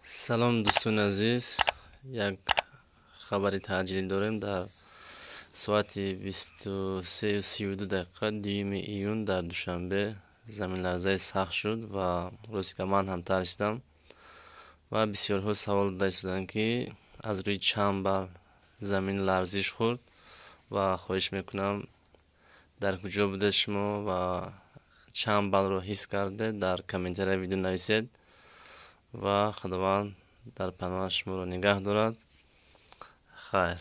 Салом, дӯстони азиз! Як хабари таъҷилӣ дорем. Дар соати 23:32 2 июн дар Душанбе заминларзаи сахт шуд ва рости ман ҳам тарсидам ва бисёрҳо савол дода истоданд, ки аз рӯи чанд балл замин ларзиш хӯрд. Ва хоҳиш мекунам, дар куҷо будед шумо ва чанд баллро ҳис кардед, дар комментарияи видео нависед. Ва Худованд дар паноҳаш шуморо нигаҳ дорад. Хайр.